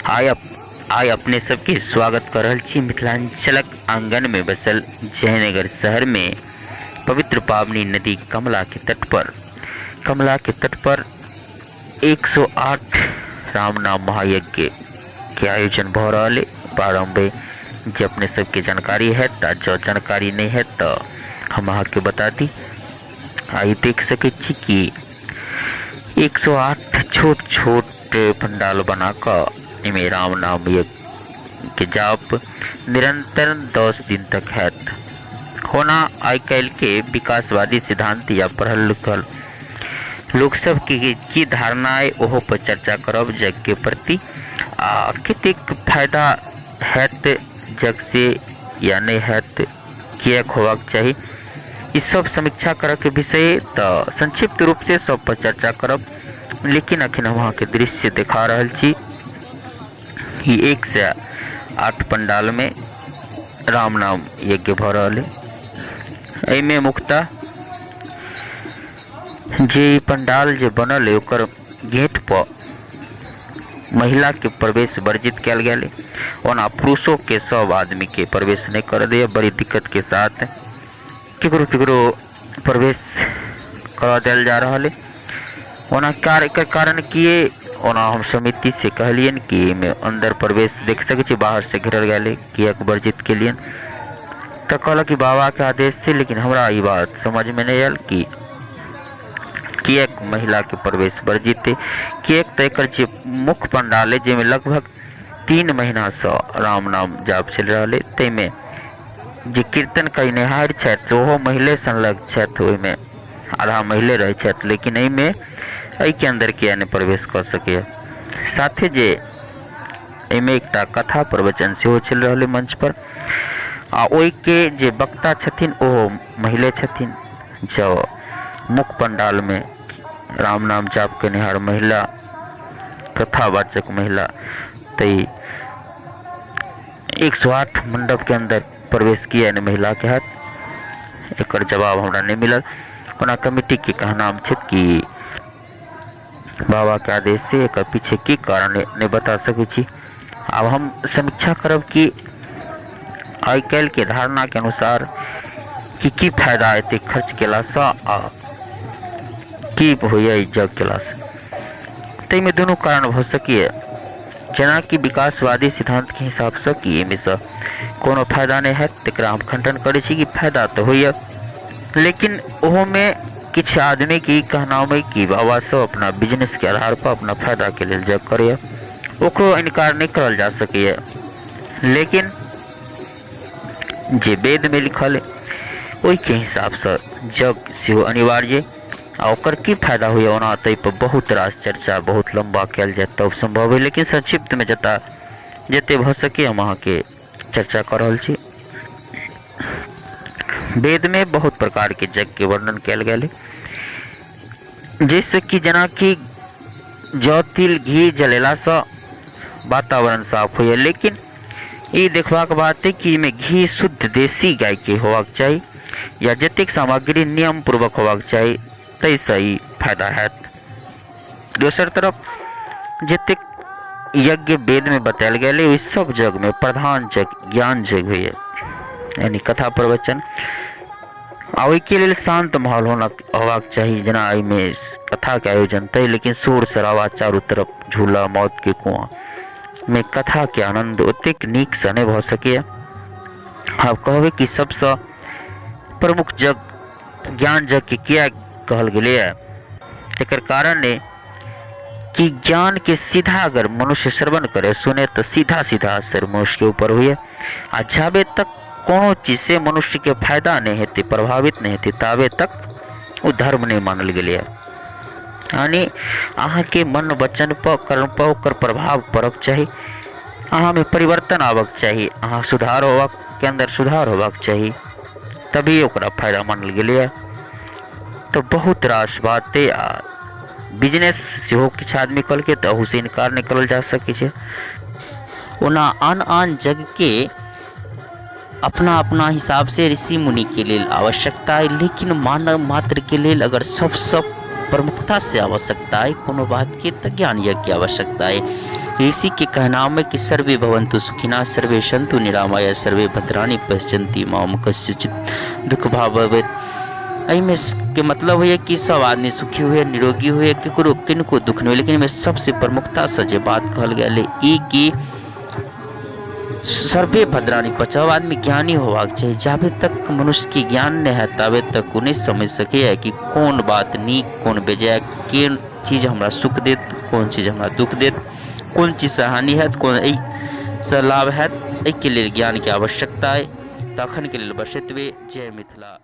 आइ आइ अपने सबके स्वागत कऽ रहल छी मिथिलाञ्चलक आङ्गनमे बसल जयनगर शहरमे पवित्र पावनी नदी कमलाके तट पर कमलाके तट पर 108 राम नाम महायज्ञ के आयोजन भऽ रहल अइ प्रारम्भ जे अपने सबके जानकारी हैत आ जँ जानकारी नहि हैत तऽ हम अहाँके बता दी। आइ देख सकै छी कि 108 छोट छोट पंडाल बना कऽ एहिमे राम नाम यज्ञ के जाप निरंतर 10 दिन तक हैत। ओना आइ काल्हिके विकासवादी सिद्धांत या पढ़ल लिखल लोक सबके की धारणा अइ ओहो पर चर्चा करब यज्ञ के प्रति आ कतेक फायदा हैत यज्ञ से या नहि हैत। किएक होबाक चाही ई सब समीक्षा करऽके विषय तऽ संक्षिप्त रूपसँ सब पर चर्चा करब, लेकिन अखन हम अहाँके दृश्य देखा रहल छी। ई 108 पंडालमे राम नाम यज्ञ भऽ रहल अइ। एहिमे मुख्यतः जे ई पंडाल जे बनल अइ ओकर गेट पर महिलाके प्रवेश वर्जित कयल गेल अइ। ओना पुरुषोके सब आदमीके प्रवेश नहि करऽ दैए, बड़ी दिक्कतके साथ केकरो केकरो प्रवेश करऽ देल जा रहल अइ। ओना एकर कारण की अइ, ओना हम समितिसँ कहलियनि कि एहिमे अन्दर प्रवेश देख सकै छी बाहरसँ घेरल गेल अइ, किएक वर्जित केलियनि तऽ कहलक कि बाबाके आदेश छै। लेकिन हमरा ई बात समझमे नहि आयल कि किएक महिलाके प्रवेश वर्जित अइ, किएक तऽ एकर जे मुख्य पंडाल अइ जाहिमे लगभग 3 महीनासँ राम नाम जाप चलि रहल अइ, ताहिमे जे कीर्तन कयनिहार छथि ओहो महिले संलग्न छथि, ओहिमे आधा महिले रहै छथि, लेकिन एहिमे एहिके अन्दर किए नहि प्रवेश कऽ सकैए। साथे जे एहिमे एकटा कथा प्रवचन सेहो चलि रहल अइ मंचपर आ ओहिके जे वक्ता छथिन ओहो महिले छथिन। जँ मुख्य पंडालमे राम नाम जाप केनिहार महिला कथावाचक महिला तऽ 108 मण्डपके अन्दर प्रवेश किए नहि महिलाके हैत, एकर जवाब हमरा नहि मिलल। ओना कमिटीके कहनाम छै कि बाबाके आदेश से, एकर पीछे की कारण नहि बता सकै छी। आब हम समीक्षा करब कि आइ काल्हिके धारणाके अनुसार कि की फायदा एतेक खर्च केलासँ आ की होइए ई यज्ञ केलासँ। ताहिमे दुनू कारण भऽ सकैए, जेनाकि विकासवादी सिद्धान्तके हिसाबसँ कि एहिमेसँ कोनो फायदा नहि हैत, तकरा हम खण्डन करै छी कि फायदा तऽ होइए, लेकिन ओहोमे किछु आदमीके ई कहनाम अइ कि बाबा सब अपना बिजनेसके आधारपर अपना फायदाके लेल यज्ञ करैए, ओकरो इनकार नहि करल जा सकैए। लेकिन जे वेदमे लिखल अइ ओहिके हिसाबसँ यज्ञ सेहो अनिवार्य अइ आ ओकर की फायदा होइए ओना ताहिपर बहुत रास चर्चा बहुत लम्बा कयल जाय तब सम्भव अइ, लेकिन संक्षिप्तमे जतऽ जतेक भऽ सकै हम अहाँके चर्चा कऽ रहल छी। वेदमे बहुत प्रकारके यज्ञके वर्णन कयल गेल अइ, जाहिसँ कि जेनाकि जौ तिल घी जलेलासँ वातावरण साफ होइए, लेकिन ई देखबाक बात अइ कि एहिमे घी शुद्ध देशी गायके होबाक चाही या जतेक सामग्री नियम पूर्वक होबाक चाही, ताहिसँ ई फायदा हैत। दोसर तरफ जतेक यज्ञ वेदमे बतायल गेल अइ ओहि सब यज्ञमे प्रधान यज्ञ ज्ञान यज्ञ होइए, यानी कथा प्रवचन, आ ओहिके लेल शान्त माहौल होना होबाक चाही। जेना एहिमे कथाके आयोजन तऽ, लेकिन शोर शराबा चारू तरफ, झूला मौतके कुआँ मे कथाके आनन्द ओतेक नीकसँ नहि भऽ सकैए। आब कहबै कि सबसँ प्रमुख यज्ञ ज्ञान यज्ञके किए कहल गेलैए, तकर कारण अइ कि ज्ञानके सीधा अगर मनुष्य श्रवण करै सुनै तऽ सीधा सीधा असर मनुष्यके ऊपर होइए, आ जाबे तक कोनो चीजसँ मनुष्यके फायदा नहि हेतै, प्रभावित नहि हेतै, ताबे तक ओ धर्म नहि मानल गेलैए। यानी अहाँके मन वचन पर कर्म पर ओकर प्रभाव पड़क चाही, अहाँमे परिवर्तन आबक चाही, अहाँ सुधार होबाक के अन्दर सुधार होबाक चाही, तभी ओकरा फायदा मानल गेलैए। तऽ बहुत रास बात अइ आ बिजनेस सेहो किछु आदमी कहलकै तऽ अहूसँ इनकार नहि करल जा सकै छै। ओना आन आन जगके अपना अपना हिसाबसँ ऋषि मुनिके लेल आवश्यकता अइ, लेकिन मानव मात्रके लेल अगर सबसँ प्रमुखतासँ आवश्यकता अइ कोनो बातके तऽ ज्ञान यज्ञके आवश्यकता अइ। ऋषिके कहनाम अइ कि सर्वे भवन्तु सुखिनः सर्वे सन्तु निरामया सर्वे भद्राणि पश्यन्ति माँ कस्यचित् दुःख भाव भवेत्। एहिमे के मतलब होइए कि सब आदमी सुखी हुए, निरोगी हुए, ककरो किनको दुःख नहि होइ। लेकिन एहिमे सबसँ प्रमुखतासँ जे बात कहल गेल अइ ई कि सर्वे भद्राणी पश्यन्ति, सब आदमी ज्ञानी होबाक चाही। जाबे तक मनुष्यके ज्ञान नहि हैत ताबे तक ओ नहि समझि सकैए कि कोन बात नीक, कोन बेजाय, कोन चीज हमरा सुख देत, कोन चीज हमरा दुःख देत, कोन चीजसँ हानि हैत, कोन एहिसँ लाभ हैत। एहिके लेल ज्ञानके आवश्यकता अइ। तखनके लेल बस एतबे। जय मिथिला।